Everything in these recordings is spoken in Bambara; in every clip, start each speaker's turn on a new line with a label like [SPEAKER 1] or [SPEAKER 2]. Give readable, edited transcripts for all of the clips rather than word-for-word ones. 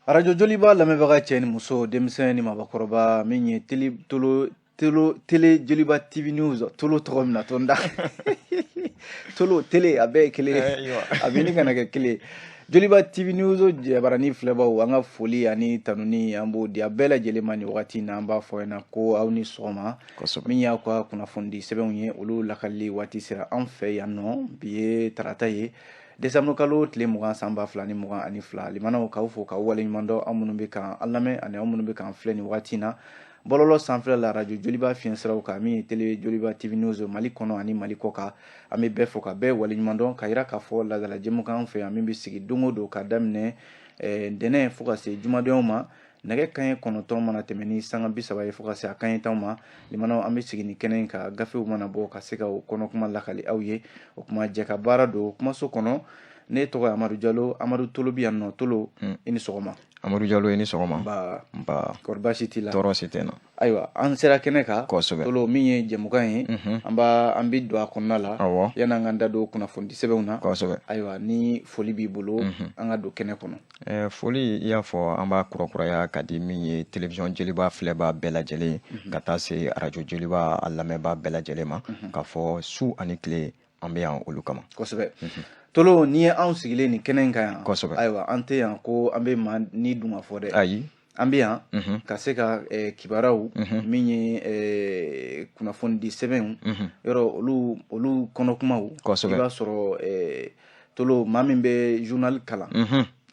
[SPEAKER 1] Arajo Joliba lamɛnbaga cɛ ni muso, denmisɛn ni mabakɔrɔba, min ye télé tolo tolo télé Joliba TV News, tolo tɔgɔ min na to n da tolo télé, a bɛɛ ye kelen ye, a bɛ ni kana kɛ kelen. Joliba TV News jabarani filɛbaw, an ka foli ani tanuni, an b'o di a bɛɛ lajɛlen ma nin wagati in na. An b'a fɔ ɲɛna ko aw ni sɔgɔma. Min y'aw ka kunnafonidi sɛbɛnw ye, olu lakalili waati sera an fɛ yan nɔ. Bi ye tarata ye, desanburu kalo tile 20, san 2022. Limanaw, k'aw fo k'aw waleɲuman dɔn, aw minnu bɛ k'an lamɛn ani aw minnu bɛ k'an filɛ nin waati in na bɔlɔlɔ sanfɛla la, arajo Joliba fiɲɛsiraw kan, min ye télé Joliba TV News, Mali kɔnɔ ani Mali kɔ kan. An bɛ bɛɛ fo ka bɛɛ waleɲuman dɔn, ka yira k'a fɔ laadala jɛmukan an fɛ yan, min bɛ sigi don o don ka daminɛ ntɛnɛn fo ka se jumadonyaw ma, nɛgɛ kanɲɛ 9 mana tɛmɛ ni sanga 30 ye fo ka se a kanɲɛ 10 ma. Limanaw, an bɛ sigi nin kɛnɛ in kan, gafew mana bɔ, ka se ka o kɔnɔkuma lakali aw ye. O kuma, jɛ ka baara don kumaso kɔnɔ. Ne tɔgɔ ye Amadu Jalo. Amadu Tolo bɛ yan nɔ. Tolo, i ni sɔgɔma.
[SPEAKER 2] Amadu Jalo, i ni sɔgɔma.
[SPEAKER 1] Nba.
[SPEAKER 2] Nba.
[SPEAKER 1] Kɔri baasi t'i la?
[SPEAKER 2] Tɔɔrɔ si tɛ n na.
[SPEAKER 1] Ayiwa, an sera kɛnɛ kan.
[SPEAKER 2] Kosɛbɛ.
[SPEAKER 1] Tolo, min ye jɛmukan ye, an bɛ don a kɔnɔna la yanni an k'an da don kunnafoni sɛbɛnw na. Ayiwa, ni foli b'i bolo, an ka don kɛnɛ kɔnɔ.
[SPEAKER 2] Foli, i y'a fɔ, an b'a kurakuraya ka di min ye télévision Joliba filɛba bɛɛ lajɛlen, ka taa se arajo Joliba a lamɛnba bɛɛ lajɛlen ma, k'a fɔ su ani tile, an bɛ yan olu kama.
[SPEAKER 1] Kosɛbɛ. Tolo, n'i ye anw sigilen nin kɛnɛ in kan yan,
[SPEAKER 2] Kosɛbɛ.
[SPEAKER 1] ayiwa, an tɛ yan ko an bɛ maa ni dun ka fɔ dɛ.
[SPEAKER 2] Ayi.
[SPEAKER 1] An bɛ yan ka se ka kibaruyaw, min ye kunnafoni di sɛbɛnw yɔrɔ, olu kɔnɔkumaw. I b'a sɔrɔ Tolo, maa min bɛ journal kalan,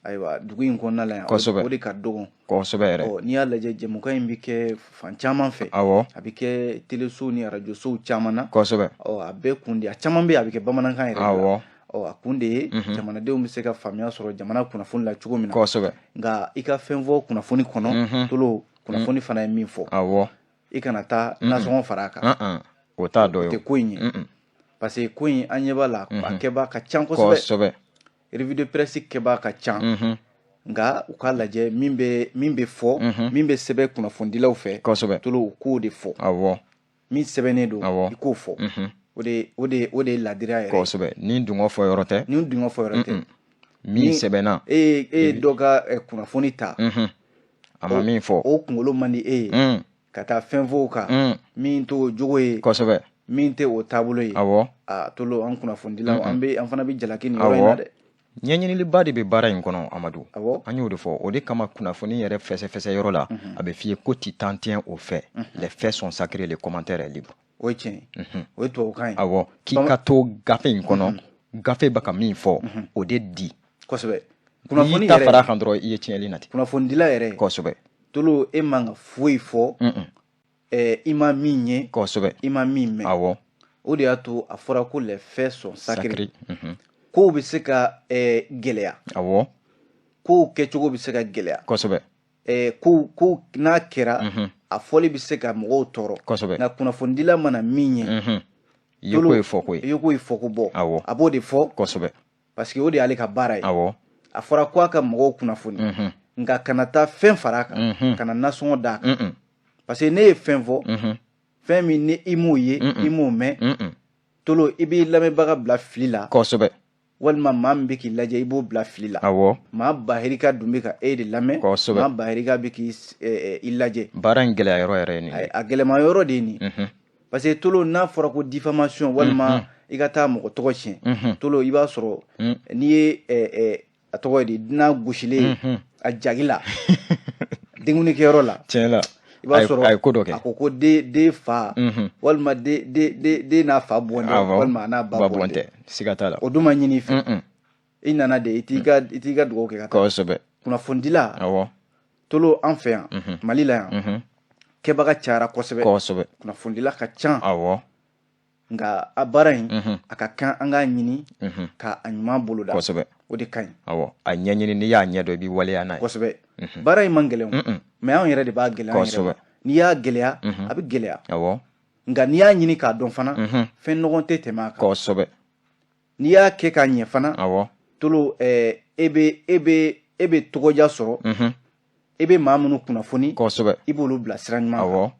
[SPEAKER 1] ayiwa, dugu in kɔnɔna la yan, o de ka dɔgɔn.
[SPEAKER 2] Kosɛbɛ yɛrɛ.
[SPEAKER 1] Ɔ, n'i y'a lajɛ, jɛmukan in bɛ kɛ fan caman fɛ. A bɛ kɛ telesow ni arajosow caman na. Ɔ, a bɛɛ kun de, a caman bɛ yen, a bɛ kɛ bamanankan yɛrɛ de la. Ɔ, a kun de ye jamanadenw bɛ se ka faamuya sɔrɔ jamana kunnafoni la cogo min na. Nka i ka fɛn fɔ kunnafoni kɔnɔ, Tolo, kunnafoni fana ye min fɔ, i kana taa nasɔngɔ fara a kan.
[SPEAKER 2] O t'a dɔ
[SPEAKER 1] ye. O tɛ ko in ye, parce que ko in, an ɲɛ b'a la, a kɛbaa ka ca kosɛbɛ. Revue de presse kɛbaa ka ca, nka u k'a lajɛ min bɛ fɔ, min bɛ sɛbɛn kunnafonidilaw fɛ. Tolo, u k'o de fɔ. Min sɛbɛnnen don, i k'o fɔ. O de ye ladiriya yɛrɛ.
[SPEAKER 2] Kosɛbɛ, ni dungɔ fɔ yɔrɔ tɛ.
[SPEAKER 1] Ni dungɔ fɔ yɔrɔ tɛ.
[SPEAKER 2] Min sɛbɛnna.
[SPEAKER 1] E ye dɔ ka kunnafoni ta.
[SPEAKER 2] A ma min fɔ.
[SPEAKER 1] O kunkolo man di e ye, ka taa fɛn fɔ o kan min t'o jogo ye. Min tɛ o taabolo ye. A Tolo, an kunnafonidilaw, an bɛ, an fana bɛ jalaki nin yɔrɔ in na dɛ.
[SPEAKER 2] Ɲɛɲiniliba de bɛ baara in kɔnɔ, Amadu. An y'o de fɔ, o de kama kunnafoni yɛrɛ fɛsɛfɛsɛ yɔrɔ la, a bɛ f'i ye ko tu t'en tiens aux faits, les faits sont sacrés, le commentaire est libre.
[SPEAKER 1] O ye tiɲɛ ye, o ye tubabukan ye.
[SPEAKER 2] Awɔ, k'i ka to gafe in kɔnɔ, gafe bɛ ka min fɔ, o de di.
[SPEAKER 1] Kunnafoni
[SPEAKER 2] n'i ta fara a kan dɔrɔn, i ye tiɲɛli nati.
[SPEAKER 1] Kunnafonidila yɛrɛ. Tolo, e man ka foyi fɔ i ma min ye, i ma min mɛn. O de y'a to a fɔra ko les faits sont sacrés. Kow bɛ se ka gɛlɛya. Kow kɛcogo bɛ se ka gɛlɛya. Kow n'a kɛra, a fɔli bɛ se ka mɔgɔw tɔɔrɔ. Nka kunnafonidila mana min ye,
[SPEAKER 2] I ye ko ye fɔ ko ye.
[SPEAKER 1] I ye ko ye fɔ ko bɔ. A b'o de fɔ. Parce que o de y'ale ka baara ye. A fɔra ko a ka mɔgɔw kunnafoni, nka kana taa fɛn fara a kan, kana nasɔngɔ d'a kan, parce que ne ye fɛn fɔ, fɛn min ni i m'o ye, i m'o mɛn, Tolo, i b'i lamɛnbaga bila fili la. Walima maa min bɛ k'i lajɛ, i b'o bila fili la. Maa bahirika dun bɛ ka e de lamɛn. Maa bahirika bɛ k'i i lajɛ.
[SPEAKER 2] Baara in gɛlɛya yɔrɔ yɛrɛ ye nin ye.
[SPEAKER 1] A gɛlɛma yɔrɔ de ye nin, parce que Tolo, n'a fɔra ko diffamation, walima i ka taa mɔgɔ tɔgɔ tiɲɛ, Tolo, i b'a sɔrɔ n'i ye a tɔgɔ ye di, dunan gosilen a jagi la denkunikɛyɔrɔ la.
[SPEAKER 2] Tiɲɛ la.
[SPEAKER 1] I b'a sɔrɔ
[SPEAKER 2] a ye ko dɔ kɛ.
[SPEAKER 1] A ko ko den fa, walima den n'a fa bɔn tɛ, walima a n'a ba
[SPEAKER 2] bɔn tɛ, siga t'a la.
[SPEAKER 1] O dun ma ɲini i fɛ, i nana de, i t'i ka dugawu kɛ ka taa. Kunnafonidila, Tolo, an fɛ yan, Mali la yan, kɛbaga cayara kosɛbɛ. Kunnafonidila ka ca. Nka a baara in, a ka kan an k'a ɲini ka a ɲuman boloda. O de ka ɲi.
[SPEAKER 2] Awɔ, a ɲɛɲini, n'i y'a ɲɛ dɔn, i b'i waleya n'a ye.
[SPEAKER 1] Kosɛbɛ. Baara in man gɛlɛn o, mais anw yɛrɛ de b'a gɛlɛya an yɛrɛ ma. N'i y'a gɛlɛya, a bɛ gɛlɛya. Nka n'i y'a ɲini k'a dɔn fana, fɛn nɔgɔn tɛ tɛmɛ a kan. N'i y'a kɛ k'a ɲɛ fana, Tolo, e bɛ tɔgɔja sɔrɔ, e bɛ maa minnu kunnafoni, i b'olu bila sira ɲuman kan.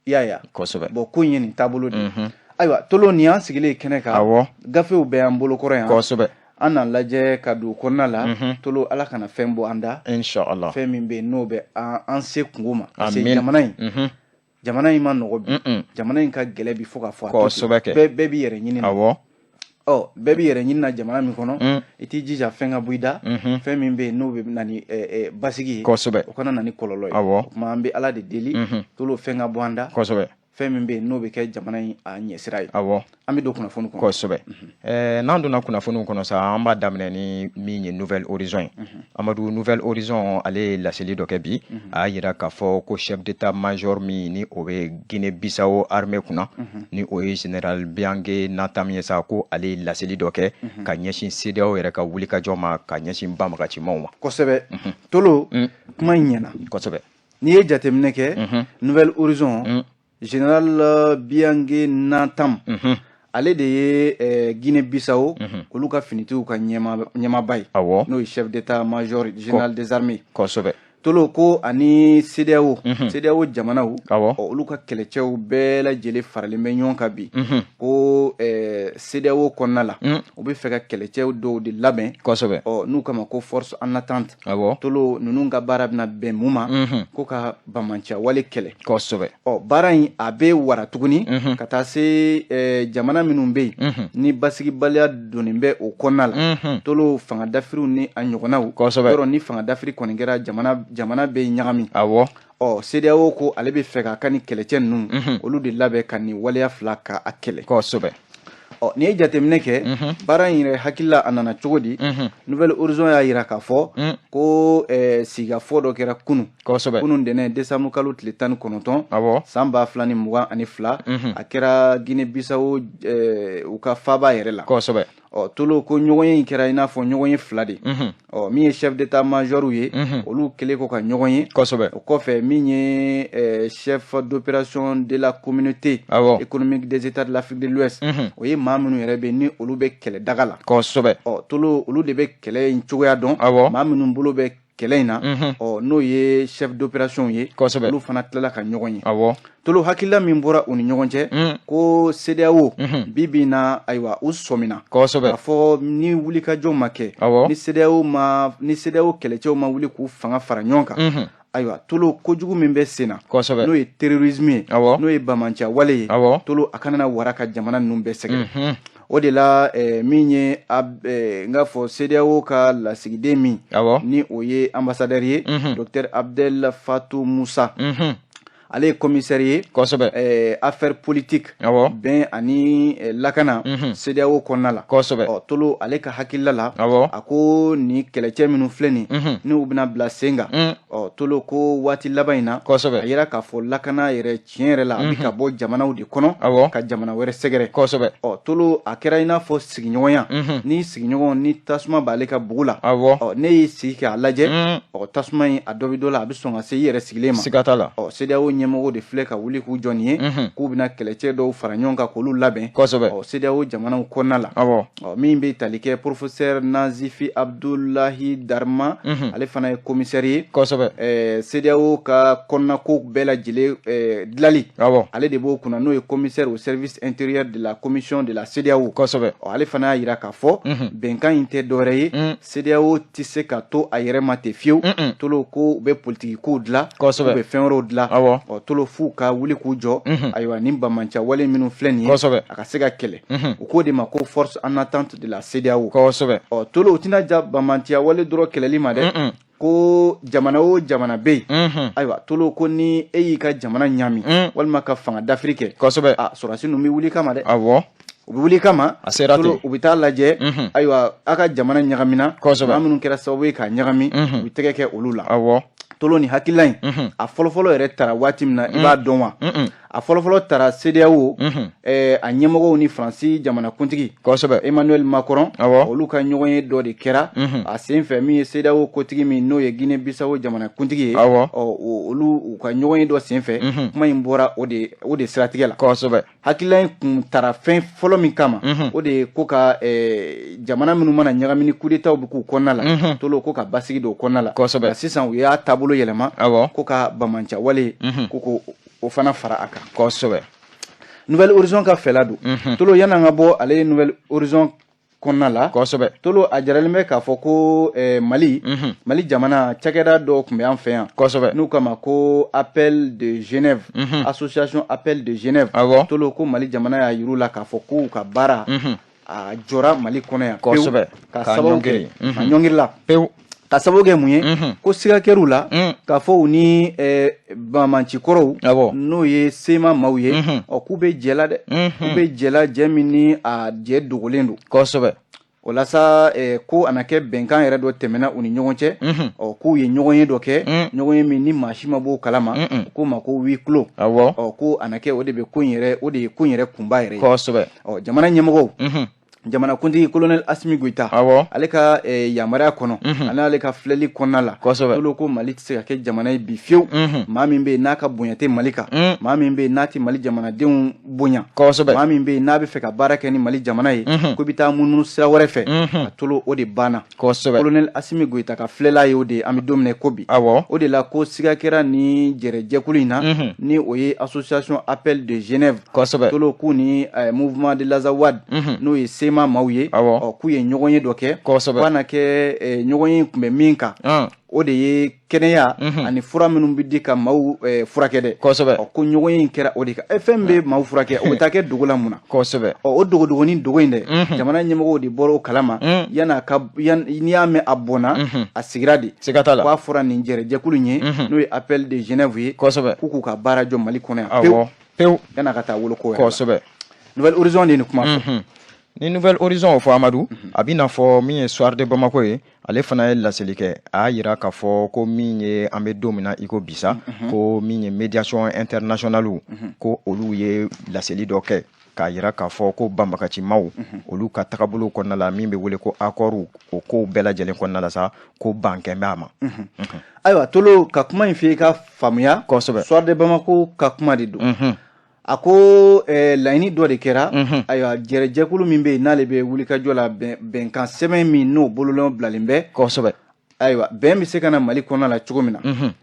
[SPEAKER 1] I y'a ye wa? Bon, ko in ye nin taabolo de ye. Ayiwa Tolo, nin y'an sigilen kɛnɛ kan. Gafew bɛ y'an bolokɔrɔ yan. An n'a lajɛ ka don kɔnɔna la. Tolo, Ala kana fɛn bɔ an da.
[SPEAKER 2] Inshallah.
[SPEAKER 1] Fɛn min bɛ yen, n'o bɛ an se kungo ma. Parce que jamana in ma nɔgɔ bi. Jamana in ka gɛlɛn bi fo ka fɔ a to ten.
[SPEAKER 2] Kosɛbɛ kɛ.
[SPEAKER 1] Bɛɛ b'i yɛrɛ ɲini na. Ɔ, bɛɛ b'i yɛrɛ ɲini na jamana min kɔnɔ, i t'i jija fɛn ka bɔ i da, fɛn min bɛ yen, n'o bɛ na ni basigi ye. O kana na ni kɔlɔlɔ ye. O tuma, an bɛ Ala de deli, Tolo, fɛn ka bɔ an da. Fɛn min bɛ yen, n'o bɛ kɛ jamana in a ɲɛsira ye. An bɛ don kunnafoni kɔnɔ.
[SPEAKER 2] Kosɛbɛ. N'an donna kunnafoniw kɔnɔ sa, an b'a daminɛ ni min ye Nouvel Horizon ye. Amadu, Nouvel Horizon, ale ye laseli dɔ kɛ bi. A y'a yira k'a fɔ ko chef d'état major min ni o bɛ Guinée Bissau armée kunna, ni o ye général Biange Natam ye sa, ko ale ye laseli dɔ kɛ ka ɲɛsin CEDEAO yɛrɛ ka wulikajɔ ma, ka ɲɛsin banbagacimaw ma.
[SPEAKER 1] Kosɛbɛ, Tolo, kuma in ɲɛna. N'i ye jateminɛ kɛ, Nouvel Horizon, général Biange Natam, ale de ye Guinée Bissau olu ka finitigiw ka ɲɛmaaba ye, n'o ye chef d'état major général des armées. Tolo, ko ani CEDEAO jamanaw, olu ka kɛlɛcɛw bɛɛ lajɛlen faralen bɛ ɲɔgɔn kan bi, ko CEDEAO kɔnɔna la, u bɛ fɛ ka kɛlɛcɛw dɔw de labɛn. Ɔ, n'u kama ko force en attente. Tolo, ninnu ka baara bɛna bɛn mun ma? Ko ka bamanciya wale kɛlɛ. Ɔ, baara in a bɛ wara tuguni ka taa se jamana minnu bɛ yen, ni basigibaliya donnen bɛ o kɔnɔna la, Tolo, fanga dafiriw ni a ɲɔgɔnnaw. Yɔrɔ ni fanga dafiri kɔni kɛra, jamana bɛ ɲagami. Ɔ, CEDEAO ko ale bɛ fɛ k'a ka ni kɛlɛcɛ ninnu, olu de labɛn ka nin waleya fila ka a kɛlɛ. Ɔ, n'i ye jateminɛ kɛ, baara in yɛrɛ hakilila a nana cogo di? Nouvel Horizon y'a yira k'a fɔ ko sigikafɔ dɔ kɛra kunun. Kunun dɛnɛ, décembre kalo tile 19, san 2022, a kɛra Guinée Bissau u ka faaba yɛrɛ la. Ɔ, Tolo, ko ɲɔgɔn ye in kɛra i n'a fɔ ɲɔgɔn ye fila de. Ɔ, min ye chef d'état major ye, olu kɛlen kɔ ka ɲɔgɔn ye, o kɔfɛ, min ye chef d'opération de la Communauté économique des États de l'Afrique de l'Ouest, o ye maa minnu yɛrɛ bɛ, ni olu bɛ kɛlɛ daga la. Ɔ, Tolo, olu de bɛ kɛlɛ in cogoya dɔn. Maa minnu bolo bɛ kɛlɛ in na, ɔ, n'o ye chef d'opération ye, olu fana tilala ka ɲɔgɔn ye. Tolo, hakilila min bɔra u ni ɲɔgɔn cɛ, ko CEDEAO bi bi in na, ayiwa, u sɔmina k'a fɔ ni wulikajɔ ma kɛ, ni CEDEAO ma, ni CEDEAO kɛlɛcɛw ma wuli k'u fanga fara ɲɔgɔn kan, ayiwa, Tolo, kojugu min bɛ sen na, n'o ye terrorisme ye, n'o ye bamanciya wale ye, Tolo, a kana na wara ka jamana ninnu bɛɛ sɛgɛrɛ. O de la, min ye n k'a fɔ CEDEAO ka lasigiden min, ni o ye ambassadeur ye, docteur Abdel Fatou Moussa, ale ye commissaire ye affaire politique, bɛn ani lakana, CEDEAO kɔnɔna la. Ɔ, Tolo, ale ka hakilila la, a ko ni kɛlɛcɛ minnu filɛ nin, n'u bɛna bila sen kan, ɔ, Tolo, ko waati laban in na, a yira k'a fɔ lakana yɛrɛ, tiɲɛ yɛrɛ la, a bɛ ka bɔ jamanaw de kɔnɔ ka jamana wɛrɛ sɛgɛrɛ. Ɔ, Tolo, a kɛra i n'a fɔ sigiɲɔgɔnya ni sigiɲɔgɔn ni tasuma b'ale ka bugu la. Ɔ, ne y'i sigi k'a lajɛ, ɔ, tasuma in a dɔ bɛ dɔ la, a bɛ sɔn ka se i yɛrɛ sigilen ma.
[SPEAKER 2] Siga t'a la.
[SPEAKER 1] Ɔ, CEDEAO ɲɛmɔgɔw de filɛ ka wuli k'u jɔ nin ye, k'u bɛna kɛlɛcɛ dɔw fara ɲɔgɔn kan k'olu labɛn. Ɔ, CEDEAO jamanaw kɔnɔna la. Ɔ, min bɛ tali kɛ professeur Nazifi Abdulahi Darma, ale fana ye commissaire ye. CEDEAO ka kɔnɔnako bɛɛ lajɛlen dilali, ale de b'o kunna, n'o ye commissaire au service intérieur de la commission de la CEDEAO. Ɔ, ale fana y'a yira k'a fɔ bɛnkan in tɛ dɔwɛrɛ ye, CEDEAO tɛ se ka to a yɛrɛ ma ten fiyewu. Tolo, ko u bɛ politiki kow dilan, u bɛ fɛn wɛrɛw dilan. Ɔ, Tolo, f'u ka wuli k'u jɔ, ayiwa, nin bamanciya wale minnu filɛ nin ye, a ka se ka kɛlɛ. U k'o de ma ko force en attente de la CEDEAO. Ɔ, Tolo, u tɛna ja bamanciya wale dɔrɔn kɛlɛli ma dɛ, ko jamana o jamana bɛ yen, ayiwa, Tolo, ko ni e y'i ka jamana ɲami walima ka fanga dafiri kɛ, a sɔrɔdasi ninnu bɛ wuli kama dɛ. U bɛ wuli kama.
[SPEAKER 2] A sera.
[SPEAKER 1] Tolo, u bɛ taa lajɛ, ayiwa, a ka jamana ɲagamina, maa minnu kɛra sababu ye k'a ɲagami, u bɛ tɛgɛ kɛ olu la. Tolo, ni hakilila in, a fɔlɔfɔlɔ yɛrɛ tara waati min na, i b'a dɔn wa? A fɔlɔfɔlɔ tara CEDEAO a ɲɛmɔgɔw ni Faransi jamanakuntigi Emmanuel Macron, olu ka ɲɔgɔn ye dɔ de kɛra a sen fɛ. Min ye CEDEAO kotigi min, n'o ye Guinée Bissau jamanakuntigi ye, ɔ, olu u ka ɲɔgɔn ye dɔ sen fɛ, kuma in bɔra o de siratigɛ la. Hakilila in kun tara fɛn fɔlɔ min kama, o de ye ko ka jamana minnu mana ɲagami ni coup d'état bɛ k'u kɔnɔna la, Tolo, ko ka basigi don o kɔnɔna la. Sisan u y'a taabolo yɛlɛma, ko ka bamanciya wale, ko o fana fara a kan. Nouvel Horizon ka fɛla don. Tolo, yan'an ka bɔ ale Nouvel Horizon kɔnɔna la.
[SPEAKER 2] Kosɛbɛ.
[SPEAKER 1] Tolo, a jiralen bɛ k'a fɔ ko Mali jamana cakɛda dɔ tun bɛ an fɛ yan. N'u k'a ma ko Appel de Genève, association Appel de Genève. Tolo, ko Mali jamana y'a yir'u la k'a fɔ k'u ka baara a jɔra Mali kɔnɔ yan pewu. Ka sababu kɛ a ɲɔngirila.
[SPEAKER 2] Pewu.
[SPEAKER 1] Ka sababu kɛ mun ye? Ko siga kɛr'u la k'a fɔ u ni banbaancikɔrɔw, n'o ye CMA maaw ye, ɔ k'u bɛ jɛ la dɛ, k'u bɛ jɛ la, jɛ min ni a jɛ dogolen don. O la sa, ko a na kɛ bɛnkan yɛrɛ dɔ tɛmɛna u ni ɲɔgɔn cɛ. Ɔ k'u ye ɲɔgɔn ye dɔ kɛ, ɲɔgɔn ye min ni maa si ma b'o kalama, k'o ma ko huis clos. Ɔ ko a na kɛ o de bɛ ko in yɛrɛ, o de ye ko in yɛrɛ kunba yɛrɛ ye. Ɔ jamana ɲɛmɔgɔw, jamanakuntigi colonel Assimi Goïta, ale ka yamaruya kɔnɔ ani ale ka filɛli kɔnɔna la, tolo, ko Mali tɛ se ka kɛ jamana ye bi fiyewu, maa min bɛ yen n'a ka bonya tɛ Mali kan, maa min bɛ yen n'a tɛ Mali jamanadenw bonya, maa min bɛ yen n'a bɛ fɛ ka baara kɛ ni Mali jamana ye, ko bɛ taa munumunu sira wɛrɛ fɛ. A tolo, o de banna. Colonel Assimi Goïta ka filɛla ye o de ye an bɛ don min na ko bi. O de la ko siga kɛra ni jɛrɛjɛkulu in na, ni o ye association Appel de Genève. Tolo, k'u ni mouvement de l'Azawad, n'o ye CMA maaw ye, ɔ k'u ye ɲɔgɔn ye dɔ kɛ. K'a na kɛ ɲɔgɔn ye tun bɛ min kan, o de ye kɛnɛya ani fura minnu bɛ di ka maaw furakɛ dɛ. Ɔ ko ɲɔgɔn ye in kɛra o de kan. Fɛn min bɛ maaw furakɛ, o bɛ taa kɛ dogo la mun na? Ɔ o dogodogonin dogo in dɛ, jamana ɲɛmɔgɔw de bɔra o kalama. Yan'a ka n'i y'a mɛn a bɔnna, a sigira de.
[SPEAKER 2] Siga t'a la.
[SPEAKER 1] K'a fɔra nin jɛrɛjɛkulu in ye, n'o ye Appel de Genève ye, k'u k'u ka baara jɔ Mali kɔnɔ yan pewu.
[SPEAKER 2] Pewu.
[SPEAKER 1] Yan'a ka taa wolo ko yɛrɛ la. Nouvel Horizon de ye nin kuma fɔ.
[SPEAKER 2] Ni Nouvel Horizon o fɔ, Amadu, a b'i n'a fɔ min ye Soir de Bamako ye, ale fana ye laseli kɛ. A y'a yira k'a fɔ ko min ye an bɛ don min na i ko bisa, ko min ye médiation internationale, ko olu ye laseli dɔ kɛ k'a yira k'a fɔ ko banbagacimaw, olu ka tagabolo kɔnɔna la, min bɛ wele ko accord, o kow bɛɛ lajɛlen kɔnɔna la sa, ko ban kɛn bɛ a ma.
[SPEAKER 1] Ayiwa Tolo, ka kuma in f'i ka faamuya. Soir de Bamako ka kuma de don. A ko laɲini dɔ de kɛra. Ayiwa, jɛrɛjɛkulu min bɛ yen n'ale bɛ wulikajɔ la, bɛnkan sɛbɛn min n'o bololɔ bilalen bɛ. Ayiwa, bɛn bɛ se ka na Mali kɔnɔna la cogo min na,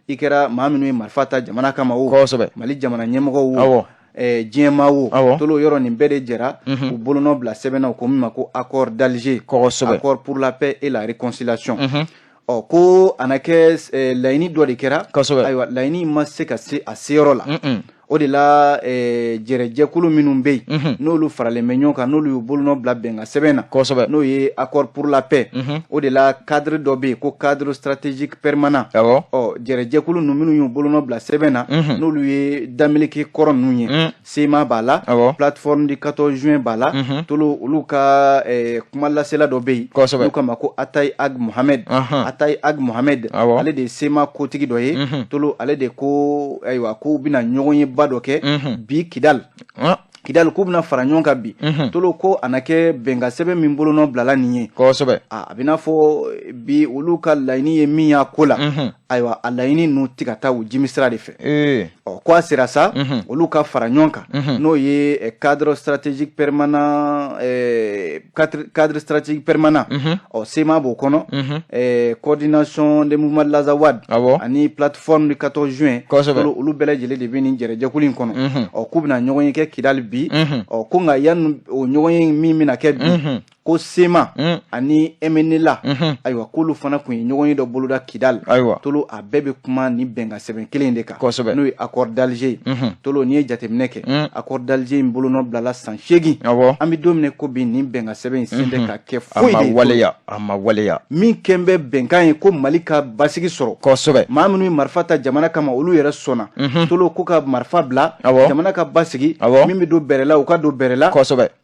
[SPEAKER 1] i kɛra maa minnu ye marifa ta jamana kama o, Mali jamana ɲɛmɔgɔw o, diɲɛmaa o, Tolo, yɔrɔ nin bɛɛ de jɛra u bolonɔ bila sɛbɛn na, ko min ma ko accord d'Alger, accord pour la paix et la réconciliation. Ɔ ko a na kɛ laɲini dɔ de kɛra. Ayiwa, laɲini ma se ka se a seyɔrɔ la. O de la jɛrɛjɛkulu minnu bɛ yen n'olu faralen bɛ ɲɔgɔn kan, n'olu y'u bolonɔ bila bɛnkan sɛbɛn na, n'o ye accord pour la paix, o de la cadre dɔ bɛ yen ko cadre stratégique permanent. Ɔ jɛrɛjɛkulu ninnu minnu y'u bolonɔ bila sɛbɛn na, n'olu ye dameleke kɔrɔ ninnu ye, CMA b'a la, plateforme du 14 juin b'a la. Tolo, olu ka kuma lasela dɔ bɛ yen, n'u k'a ma ko Atayi Ag Mohamed. Atayi Ag Mohamed, ale de ye CMA kotigi dɔ ye. Tolo, ale de ko ayiwa, k'u bɛna ɲɔgɔn ye ba dɔ kɛ bi Kidal. Kidal, k'u bɛna fara ɲɔgɔn kan bi. Tolo, ko a na kɛ bɛnkan sɛbɛn min bolonɔ bilala nin ye, a bɛ n'a fɔ bi olu ka laɲini ye min y'a ko la, ayiwa, a laɲini ninnu tɛ ka taa u jimi sira de fɛ. Ɔ ko a sera sa, olu ka fara ɲɔgɔn kan, n'o ye cadre stratégique permanent, cadre stratégique permanent. Ɔ CMA b'o kɔnɔ, coordination des mouvements de l'Azawad ani plateforme du 14 juin. Olu bɛɛ lajɛlen de bɛ nin jɛrɛjɛkulu in kɔnɔ. Ɔ k'u bɛna ɲɔgɔn ye kɛ Kidal bi. Ɔ ko nka yanni o ɲɔgɔn ye min bɛna kɛ bi, ko CMA ani MNLA, ayiwa, k'olu fana kun ye ɲɔgɔn ye dɔ boloda Kidal. Tolo, a bɛɛ bɛ kuma ni bɛnkan sɛbɛn kelen de kan, n'o ye accord d'Alger ye. Tolo, n'i ye jateminɛ kɛ, accord d'Alger in bolonɔ bilala san 8. An bɛ don min na ko bi, nin bɛnkan sɛbɛn in sen tɛ ka kɛ foyi de ye.
[SPEAKER 2] A ma waleya, a ma waleya.
[SPEAKER 1] Min kɛn bɛ bɛnkan ye ko Mali ka basigi sɔrɔ. Maa minnu ye marifa ta jamana kama, olu yɛrɛ sɔnna. Tolo, ko ka marifa bila, jamana ka basigi, min bɛ don bɛrɛ la, u ka don bɛrɛ la.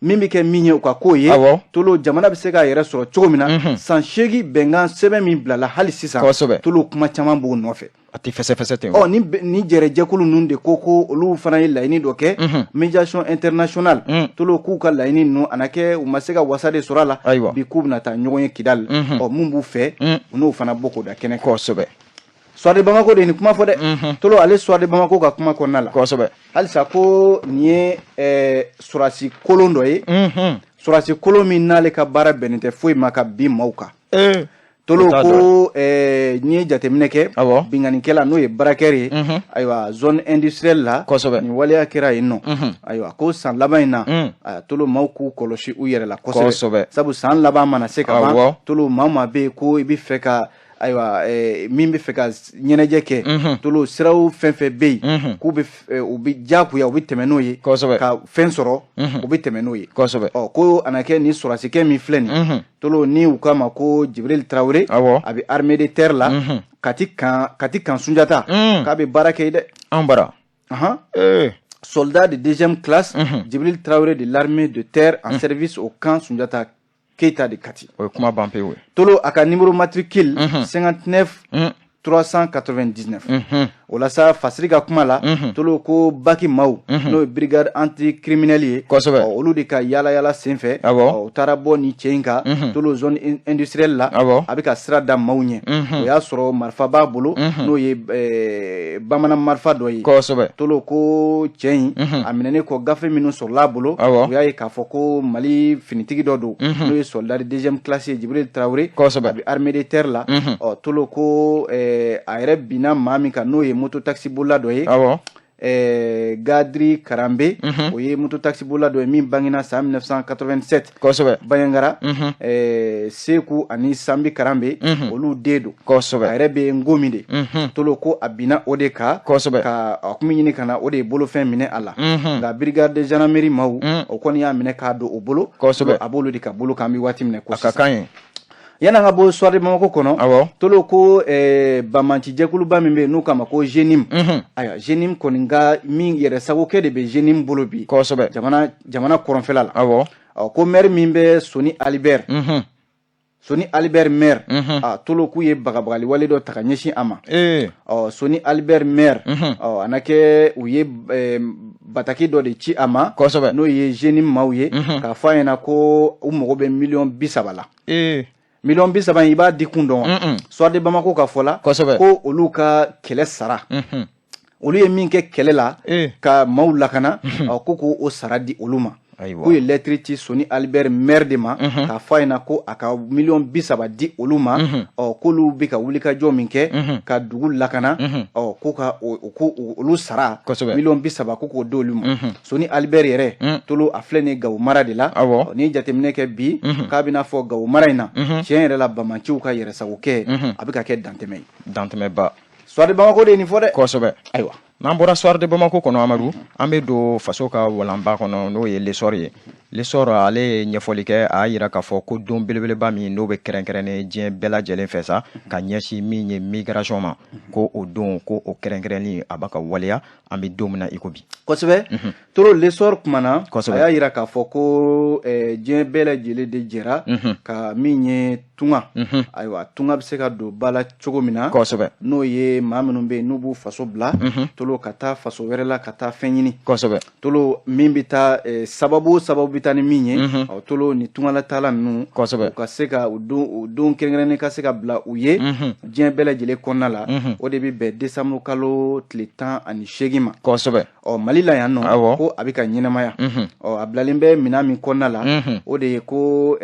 [SPEAKER 1] Min bɛ kɛ min ye, u ka k'o ye. Tolo, jamana bɛ se k'a yɛrɛ sɔrɔ cogo min na, san 8 bɛnkan sɛbɛn min bilala, hali sisan, Tolo, kuma caman b'o nɔfɛ.
[SPEAKER 2] A tɛ fɛsɛfɛsɛ ten.
[SPEAKER 1] Ɔ ni jɛrɛjɛkulu ninnu de ko olu fana ye laɲini dɔ kɛ, médiation internationale. Tolo, k'u ka laɲini ninnu, a na kɛ u ma se ka wasa de sɔrɔ a la. Bi k'u bɛna taa ɲɔgɔn ye Kidal. Ɔ mun b'u fɛ, u n'o fana bɔ k'o da kɛnɛ kan. Soir de Bamako de ye nin kuma fɔ dɛ. Tolo, ale Soir de Bamako ka kuma kɔnɔna la, halisa ko nin ye sɔrɔdasi kolon dɔ ye, sɔrɔdasi kolon min n'ale ka baara bɛnnen tɛ foyi ma ka bin maaw kan. Tolo ko n'i ye jateminɛ kɛ, binkannikɛla n'o ye braqueur ye, ayiwa, zone industrielle la, nin waleya kɛra yen nɔ. Ayiwa, ko san laban in na, Tolo, maaw k'u kɔlɔsi u yɛrɛ la kosɛbɛ, sabu san laban mana se ka ban, Tolo, maa o maa bɛ yen ko i bɛ fɛ ka, ayiwa, min bɛ fɛ ka ɲɛnajɛ kɛ, Tolo, siraw fɛn fɛn bɛ yen k'u bɛ u bɛ diyagoya u bɛ tɛmɛ n'o ye ka fɛn sɔrɔ, u bɛ tɛmɛ n'o ye. Ɔ, ko a na kɛ ni sɔrɔdasikɛ min filɛ nin, Tolo, ni u k'a ma ko Jibril Tarawele, a bɛ armée de terre la, Kati camp, Kati camp Sunjata, k'a bɛ baara kɛ yen dɛ.
[SPEAKER 2] An bara.
[SPEAKER 1] Soldat de deuxième classe, Djibril Traoré de l'armée de terre en service au camp Sunjata Keita de Kati.
[SPEAKER 2] O ye kuma ban pewu.
[SPEAKER 1] Tolo, a ka numéro matricule 59 399. O la sa, Fasiri ka kuma la, Tolo, ko baki maaw, n'o ye brigade anticriminelle ye, olu de ka yala yala senfɛ, u taara bɔ nin cɛ in kan, Tolo, zone industrielle la. A bɛ ka sira da maaw ɲɛ, o y'a sɔrɔ marifa b'a bolo, n'o ye bamanan marifa dɔ ye. Tolo, ko cɛ in a minɛnen kɔ, gafe minnu sɔrɔla a bolo, u y'a ye k'a fɔ ko Mali finitigi dɔ don, n'o ye soldat de deuxième classe ye, Jibril Traoré, a bɛ armée de terre la. Ɔ, Tolo, ko a yɛrɛ binna maa min kan, n'o ye moto taxi bolila dɔ ye, Gadri Karanbe. O ye moto taxi bolila dɔ ye min bangena san 1987 Banyangara. Seku ani Sanbi Karanbe, olu den don. A yɛrɛ bɛ Ngomi de. Tolo, ko a binna o de kan ka a kun bɛ ɲini ka na o de ye bolofɛn minɛ a la, nka brigade de gendarmerie maaw, o kɔni y'a minɛ k'a don o bolo. A b'olu de ka bolo kan an bɛ waati min na ko
[SPEAKER 2] A ka
[SPEAKER 1] sisan.
[SPEAKER 2] Kan ye.
[SPEAKER 1] Yan'an ka bɔ Soir de Bamako kɔnɔ, Tolo, ko banbanci jɛkuluba min bɛ yen n'u k'a ma ko JNIM, ayiwa, JNIM kɔni ka min yɛrɛ sagokɛ de bɛ JNIM bolo bi jamana kɔrɔnfɛla la. Ɔ, ko maire min bɛ, Soni Albert, Soni Albert maire, a Tolo, k'u ye bagabagali wale dɔ ta ka ɲɛsin a ma. Ɔ, Soni Albert maire, ɔ, a na kɛ u ye bataki dɔ de ci a ma, n'o ye JNIM maaw ye, k'a fɔ a ɲɛna ko u mago bɛ miliyɔn 30 la. Miliyɔn 30 in, i b'a di kun dɔn wa? Soir de Bamako ka fɔ la, ko olu ka kɛlɛ sara, olu ye min kɛ kɛlɛ la ka maaw lakana, ɔ, ko k'o sara di olu ma. K'u ye lɛtiri ci Soni Albert maire de ma, k'a fɔ a ɲɛna ko a ka miliyɔn 30 di olu ma. Ɔ, k'olu bɛ ka wulikajɔ min kɛ ka dugu lakana, ɔ, ko ka ko olu sara miliyɔn 30, ko k'o di olu ma. Soni Albert yɛrɛ, Tolo, a filɛ nin ye Gawo mara de la. N'i ye jateminɛ kɛ bi, k'a bɛna fɔ Gawo mara in na, tiɲɛ yɛrɛ la, bamanciw ka yɛrɛsagokɛ a bɛ ka kɛ dantɛmɛ ye.
[SPEAKER 2] Dantɛmɛba.
[SPEAKER 1] Soir de Bamako de ye nin fɔ dɛ. Ayiwa.
[SPEAKER 2] N'an bɔra Soir de Bamako kɔnɔ, Amadu, an bɛ don faso ka walanba kɔnɔ, n'o ye L'Essor ye. L'Essor, ale ye ɲɛfɔli kɛ, a y'a yira k'a fɔ ko don belebeleba min n'o bɛ kɛrɛnkɛrɛnnen diɲɛ bɛɛ lajɛlen fɛ sa ka ɲɛsin min ye migration ma, ko o don, ko o kɛrɛnkɛrɛnni a b'a ka waleya an bɛ don min na i ko bi.
[SPEAKER 1] Kosɛbɛ, Toro. L'Essor kumana, a y'a yira k'a fɔ ko diɲɛ bɛɛ lajɛlen de jɛra ka min ye tunga. Ayiwa, tunga bɛ se ka don ba la cogo min na, n'o ye maa minnu bɛ yen n'u b'u faso bila, Tolo, ka taa faso wɛrɛ la ka taa fɛn ɲini. Tolo, min bɛ taa sababu o sababu bɛ taa ni min ye, ɔ, Tolo, ni tungalataala ninnu, u ka se ka o don, o don kɛrɛnkɛrɛnnen ka se ka bila u ye diɲɛ bɛɛ lajɛlen kɔnɔna la, o de bɛ bɛn décembre kalo tile 18 ma. Ɔ, Mali la yan nɔ, ko a bɛ ka ɲɛnamaya. Ɔ, a bilalen bɛ minɛn min kɔnɔna la, o de ye ko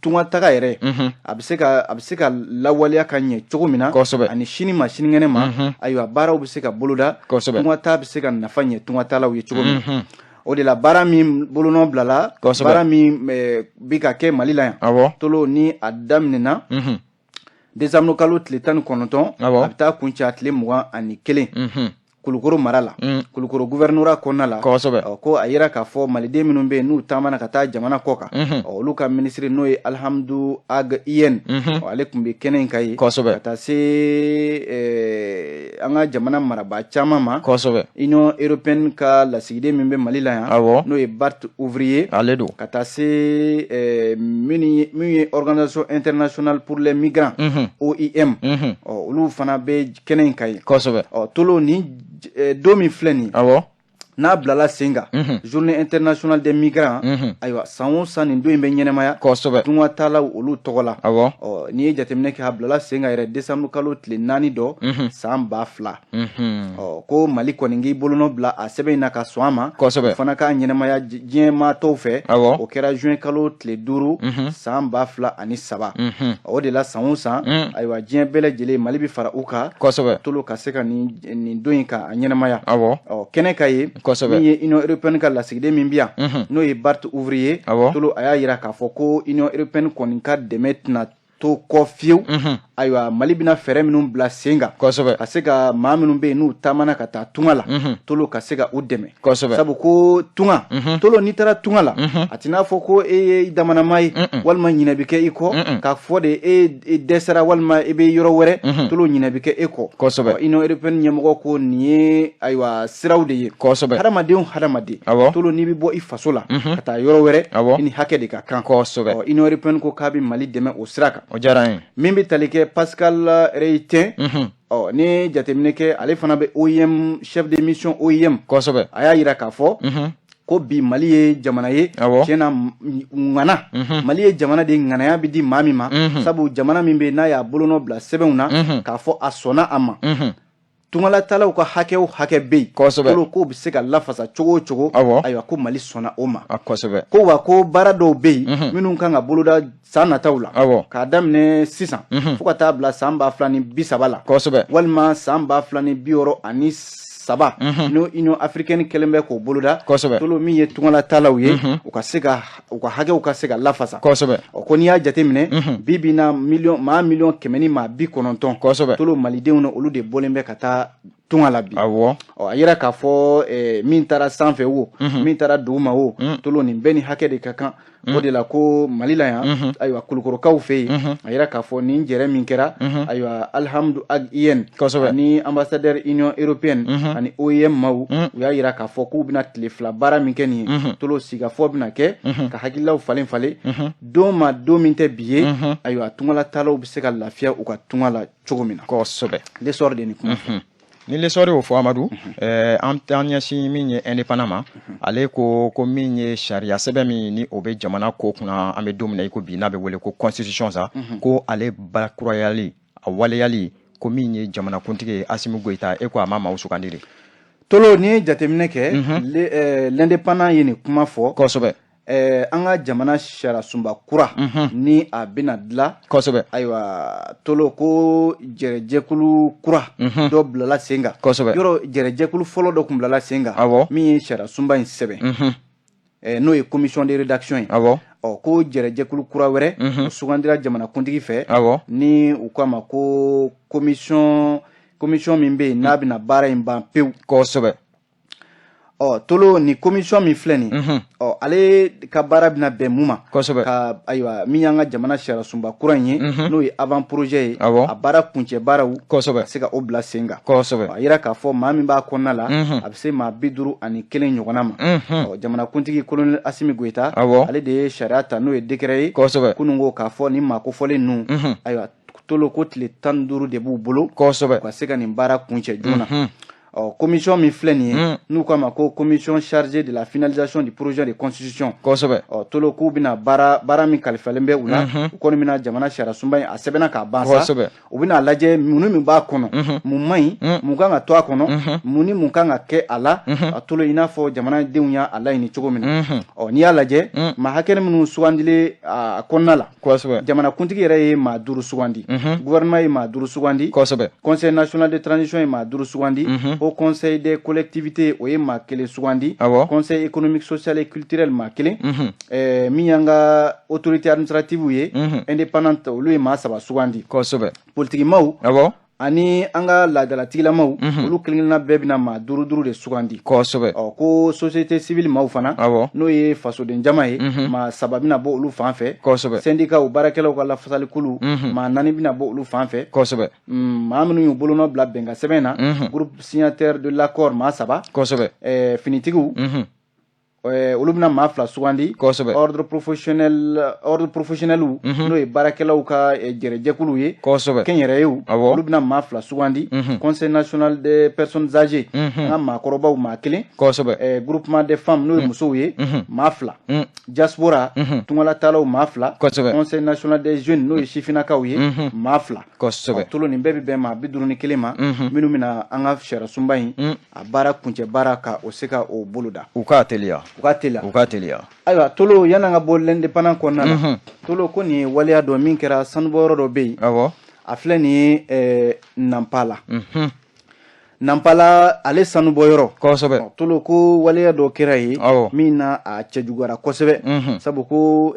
[SPEAKER 1] tunga taga yɛrɛ a bɛ se ka lawaleya ka ɲɛ cogo min na, ani sini ma sinikɛnɛ ma, ayiwa, baaraw bɛ se ka boloda, tunga ta bɛ se ka nafa ɲɛ tungatalaw ye cogo min na. O de la, baara min bolonɔ bilala, baara min bɛ ka kɛ Mali la yan, Tolo, ni a daminɛna décembre kalo tile 19, a bɛ taa kuncɛ a tile 21, Kulukoro mara la, Kulukoro gouvernorat kɔnɔna la. Ko a yira k'a fɔ maliden minnu bɛ yen n'u taamana ka taa jamana kɔ kan, olu ka minisiri, n'o ye Alhamdu Ag Iyene, ale tun bɛ kɛnɛ in kan yen, ka taa se an ka jamana marabaa caman ma. Union européenne ka lasigiden min bɛ Mali la yan, n'o ye Bart Ouvrier,
[SPEAKER 2] ale don,
[SPEAKER 1] ka taa se min ye Organisation internationale pour les migrants, OIM, olu fana bɛ kɛnɛ in kan yen. Ɔ, Tolo, ni don min filɛ nin ye, N'a bilala sen kan, Journée internationale des migrants, ayiwa, san o san nin don in bɛ ɲɛnamaya tungatalaw olu tɔgɔ la. Ɔ, n'i ye jateminɛ kɛ, a bilala sen kan yɛrɛ décembre kalo tile 4 dɔ san 2000. Ɔ, ko Mali kɔni k'i bolonɔ bila a sɛbɛn in na ka sɔn a ma, o fana k'a ɲɛnamaya diɲɛ maa tɔw fɛ. O kɛra juin kalo tile 5 san 2003. O de la, san o san, ayiwa, diɲɛ bɛɛ lajɛlen, Mali bɛ fara u kan, tolo ka se ka nin don in ka a ɲɛnamaya. Ɔ, kɛnɛ ka ye, min ye Union européenne ka lasigiden min bɛ yan, n'o ye Bart Ouvrier, tolo, a y'a yira k'a fɔ ko Union européenne kɔni ka dɛmɛ tɛna to kɔ fiyewu. Ayiwa, Mali bɛna fɛɛrɛ minnu bila sen kan ka se ka maa minnu bɛ yen n'u taamana ka taa tunga la, tolo, ka se ka u dɛmɛ, sabu ko tunga, tolo, n'i taara tunga la, a t'i n'a fɔ ko e ye damanama ye walima ɲinɛ bɛ kɛ i kɔ, k'a fɔ de e dɛsɛra walima e bɛ yɔrɔ wɛrɛ, tolo, ɲinɛ bɛ kɛ e kɔ. Union européenne ɲɛmɔgɔ ko nin ye, ayiwa, siraw de ye. Hadamaden o hadamaden, tolo, n'i bɛ bɔ i faso la ka taa yɔrɔ wɛrɛ, i ni hakɛ de ka kan. Union européenne ko k'a bɛ Mali dɛmɛ o sira kan.
[SPEAKER 2] O diyara n ye.
[SPEAKER 1] Min bɛ tali kɛ Pascal Reiten, ɔ, ni jateminɛ kɛ, ale fana bɛ OIM, chef de mission OIM. A y'a yira k'a fɔ ko bi Mali ye jamana ye, tiɲɛna, ŋana, Mali ye jamana de ŋanaya bɛ di maa min ma, sabu jamana min bɛ yen n'a y'a bolonɔ bila sɛbɛnw na k'a fɔ a sɔnna a ma, tungalatalaw ka hakɛ o hakɛ bɛ yen, kolo k'o bɛ se ka lafasa cogo o cogo, ayiwa, ko Mali sɔnna o ma. Ko wa ko baara dɔw bɛ yen minnu kan ka boloda san nataw la, k'a daminɛ sisan fo ka taa bila san 2030 la, walima san 2063, n'o Union africaine kɛlen bɛ k'o boloda, tolo, min ye tungalatalaw ye, u ka se ka u ka hakɛw ka se ka lafasa. Ɔ, ko n'i y'a jateminɛ, bi bi na, miliyɔn maa 190 miliyɔn, tolo, malidenw na, olu de bɔlen bɛ ka taa tunga la bi. Ɔ, a yira k'a fɔ min taara sanfɛ wo, min taara duguma wo, tolo, nin bɛɛ ni hakɛ de ka kan. O de la ko Mali la yan, ayiwa, Kulukorokaw fɛ yen, a yira k'a fɔ nin jɛrɛ min kɛra, ayiwa, Alhamdu Ag Iyene ani ambassadeur Union européenne ani OIM maaw, u y'a yira k'a fɔ k'u bɛna tile 2 baara min kɛ nin ye, tolo, sigikafɔ bɛna kɛ ka hakililaw falen falen don ma don min tɛ bi ye. Ayiwa, tungalatalaw bɛ se ka lafiya u ka tunga la cogo min na. L'Essor de nin kuma fɔ.
[SPEAKER 2] Ni L'Essor y'o fɔ, Amadu, an t'an ɲɛsin min ye Indépendant ma. Ale ko ko min ye sariya sɛbɛn min ni o bɛ jamana ko kunna an bɛ don min na i ko bi, n'a bɛ wele ko constitution sa, ko ale bakurayali, a waleyali, ko min ye jamanakuntigi ye Asimi Goyita, e ko a ma maaw sugandi de.
[SPEAKER 1] Tolo, n'i ye jateminɛ kɛ, L'Indépendant ye nin kuma fɔ. An ka jamana sariya sunba kura ni a bɛna dilan. Ayiwa, tolo, ko jɛrɛjɛkulu kura dɔ bilala sen kan. Yɔrɔ jɛrɛjɛkulu fɔlɔ dɔ tun bilala sen kan min ye sariya sunba in sɛbɛn, n'o ye commission de rédaction ye. Ɔ, ko jɛrɛjɛkulu kura wɛrɛ o sugandira jamanakuntigi fɛ, ni u k'a ma ko commission min bɛ yen n'a bɛna baara in ban pewu. Ɔ, tolo, ni commission min filɛ nin, ɔ, ale ka baara bɛna bɛn mun ma? Ka, ayiwa, min y'an ka jamana sariya sunba kura in ye, n'o ye avant projet ye, a baara kuncɛ baaraw, ka se ka o bila sen kan. A yira k'a fɔ maa min b'a kɔnɔna la, a bɛ se maa 51 ɲɔgɔnna ma. Ɔ, jamanakuntigi colonel Asimi Goyita, ale de ye sariya ta, n'o ye décret ye, kunun ko k'a fɔ nin maa kofɔlen ninnu, ayiwa, tolo, ko tile 15 de b'u bolo ka se ka nin baara kuncɛ joona. Ɔ, commission min filɛ nin ye, n'u k'a ma ko commission chargée de la finalisation du projet de constitution, ɔ, tolo, k'u bɛna baara min kalifalen bɛ u la, u kɔni bɛna jamana sariya sunba in a sɛbɛnna k'a ban sa, u bɛna lajɛ mun min b'a kɔnɔ, mun man ɲi, mun kan ka to a kɔnɔ, mun ni mun kan ka kɛ a la, a tolo, i n'a fɔ jamanadenw y'a laɲini cogo min na. Ɔ, n'i y'a lajɛ, maa hakɛ minnu sugandilen a kɔnɔna la, jamanakuntigi yɛrɛ ye maa 5 sugandi, gouvernement ye maa 5 sugandi, Conseil national de transition ye maa 5 sugandi, Haut Conseil des collectivités, o ye maa 1 sugandi, Conseil économique, social et culturel, maa 1, min y'an ka autorité administrative ye indépendante, olu ye maa 3 sugandi, politikimaw ani an ka laadalatigilamaw, olu kelen-kelenna bɛɛ bɛna maa 5 5 de sugandi. Ɔ, ko société civile maaw fana, n'o ye fasoden jama ye, maa 3 bɛna bɔ olu fan fɛ, syndicat, baarakɛlaw ka lafasalikulu, maa 4 bɛna bɔ olu fan fɛ, maa minnu y'u bolonɔ bila bɛnkan sɛbɛn na, groupe signataire de l'accord, maa 3, finitigiw. Olu bɛna maa fila sugandi. Ordre professionnel, ordre professionnel, n'o ye baarakɛlaw ka jɛrɛjɛkulu ye, kɛnyɛrɛyew, olu bɛna maa fila sugandi. Conseil national des personnes âgées, an ka maakɔrɔbaw, maa kelen. Groupement des femmes, n'o ye musow ye, maa fila. Diaspora, tungalatalaw, maa fila. Conseil national des jeunes, n'o ye sifinnakaw ye, maa fila. Tolo, nin bɛɛ bɛ bɛn maa 51 ma, minnu bɛna an ka sariya sunba in a baara kuncɛ baara ka o se ka o boloda.
[SPEAKER 2] U k'a teliya.
[SPEAKER 1] U ka teliya.
[SPEAKER 2] U k'a teliya.
[SPEAKER 1] Ayiwa Tolo, yan'an ka bɔ L'Indépendant kɔnɔna la, Tolo, ko nin ye waleya dɔ min kɛra sanubɔyɔrɔ dɔ bɛ yen. A filɛ nin ye Nanpala. Nanpala, ale sanubɔyɔrɔ. Tolo, ko waleya dɔ kɛra yen min na a cɛjuguyara kosɛbɛ, sabu ko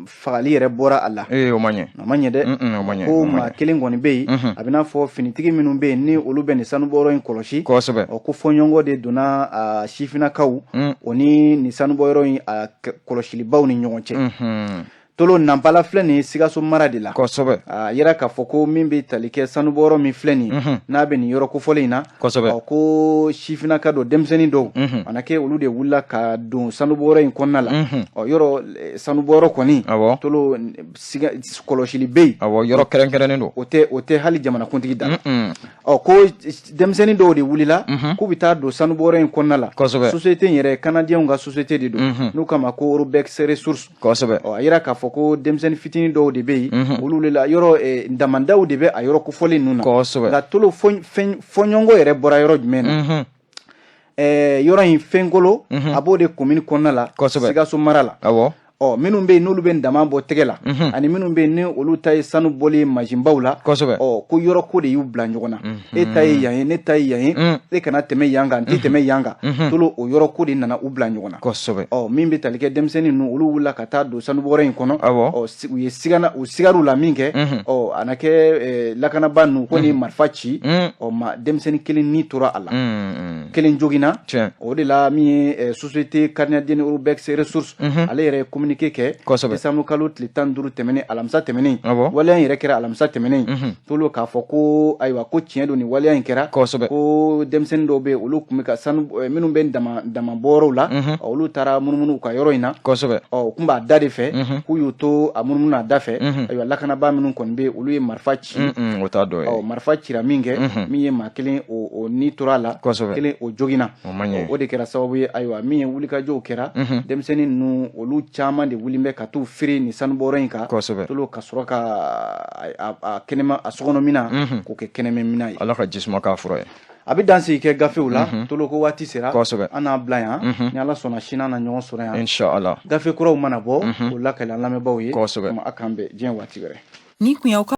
[SPEAKER 1] fagali yɛrɛ bɔra a la.
[SPEAKER 2] Ee, o ma ɲɛ.
[SPEAKER 1] A ma ɲɛ dɛ.
[SPEAKER 2] O ma ɲɛ.
[SPEAKER 1] Ko maa kelen kɔni bɛ yen, a bɛ n'a fɔ finitigi minnu bɛ yen, ni olu bɛ nin sanubɔyɔrɔ in kɔlɔsi. Ɔ, ko fɔɲɔgɔnkɔ de donna a sifinnakaw o ni nin sanubɔyɔrɔ in a kɔlɔsilibaw ni ɲɔgɔn cɛ. Tolo, Nanpala filɛ nin ye Sikaso mara de la. A yira k'a fɔ ko min bɛ tali kɛ sanubɔyɔrɔ min filɛ nin ye, n'a bɛ nin yɔrɔ kofɔlen in na. Ɔ, ko sifinnaka dɔ, denmisɛnnin dɔw, a na kɛ olu de wulila ka don sanubɔyɔrɔ in kɔnɔna la. Ɔ, yɔrɔ sanubɔyɔrɔ kɔni, Tolo, kɔlɔsili bɛ yen.
[SPEAKER 2] Awɔ, yɔrɔ kɛrɛnkɛrɛnnen don.
[SPEAKER 1] O tɛ hali jamanakuntigi da. Ɔ, ko denmisɛnnin dɔw de wulila k'u bɛ taa don sanubɔyɔrɔ in kɔnɔna la. Société in yɛrɛ, Canadiens ka société de don, n'u k'a ma ko Robex Resources. Ɔ, a yira k'a fɔ ko denmisɛnnin fitinin dɔw de bɛ yen, olu de la yɔrɔ damandaw de bɛ a yɔrɔ kofɔlen ninnu na. Nka Tolo, fɔɲɔgɔnkɔ yɛrɛ bɔra yɔrɔ jumɛn na? Yɔrɔ in, Fɛnkolo, a b'o de commune kɔnɔna la, Sikaso mara la. Ɔ, minnu bɛ yen n'olu bɛ dama bɔ tɛgɛ la, ani minnu bɛ yen ni olu ta ye sanu bɔli ye mansinbaw la. Ɔ, ko yɔrɔ ko de y'u bila ɲɔgɔn na. E ta ye yan ye, ne ta ye yan ye, e kana tɛmɛ yan kan, n tɛ tɛmɛ yan kan. Tolo, o yɔrɔ ko de nana u bila ɲɔgɔn na. Ɔ, min bɛ tali kɛ denmisɛnnin ninnu, olu wulila ka taa don sanubɔyɔrɔ in kɔnɔ. Ɔ, u ye sigana, u sigar'u la min kɛ, ɔ, a na kɛ lakanabaa ninnu ko ni marifa ci. Ɔ, ma denmisɛnnin kelen ni tora a la, kelen joginna. O de la, min ye société canadienne Robex Resources, ale yɛrɛ ye communiqué kɛ décembre kalo tile 15 tɛmɛnen, alamisa tɛmɛnen. Waleya in yɛrɛ kɛra alamisa tɛmɛnen. Tolo, k'a fɔ ko ayiwa, ko tiɲɛ don, nin waleya in kɛra. Ko denmisɛnnin dɔw bɛ yen, olu tun bɛ ka sanu, minnu bɛ dama dama bɔyɔrɔw la, olu taara munumunu u ka yɔrɔ in na. Ɔ, u tun b'a da de fɛ, k'u y'u to a munumunu a da fɛ. Ayiwa, lakanabaa minnu kɔni bɛ yen, olu ye marifa ci.
[SPEAKER 2] O t'a dɔ ye.
[SPEAKER 1] Ɔ, marifa cira min kɛ, min ye maa kelen o ni tora a la, kelen o joginna. O de kɛra sababu ye, ayiwa, min ye wulikajɔw kɛra, denmisɛnnin ninnu, olu caman de wulilen bɛ ka t'u firi nin sanubɔyɔrɔ in kan. Tolo, ka sɔrɔ ka a kɛnɛma, a sokɔnɔ mina k'o kɛ kɛnɛmɛ mina ye.
[SPEAKER 2] Ala ka jisuma k'a fura ye.
[SPEAKER 1] A bɛ dansigi kɛ gafew la. Tolo, ko waati sera. An n'a bila yan. Ni Ala sɔnna, sini an na ɲɔgɔn sɔrɔ yan.
[SPEAKER 2] Inshallah.
[SPEAKER 1] Gafe kuraw mana bɔ, o lakali an lamɛnbaaw ye. A k'an bɛn diɲɛ waati wɛrɛ.
[SPEAKER 3] Ni kun y'aw ka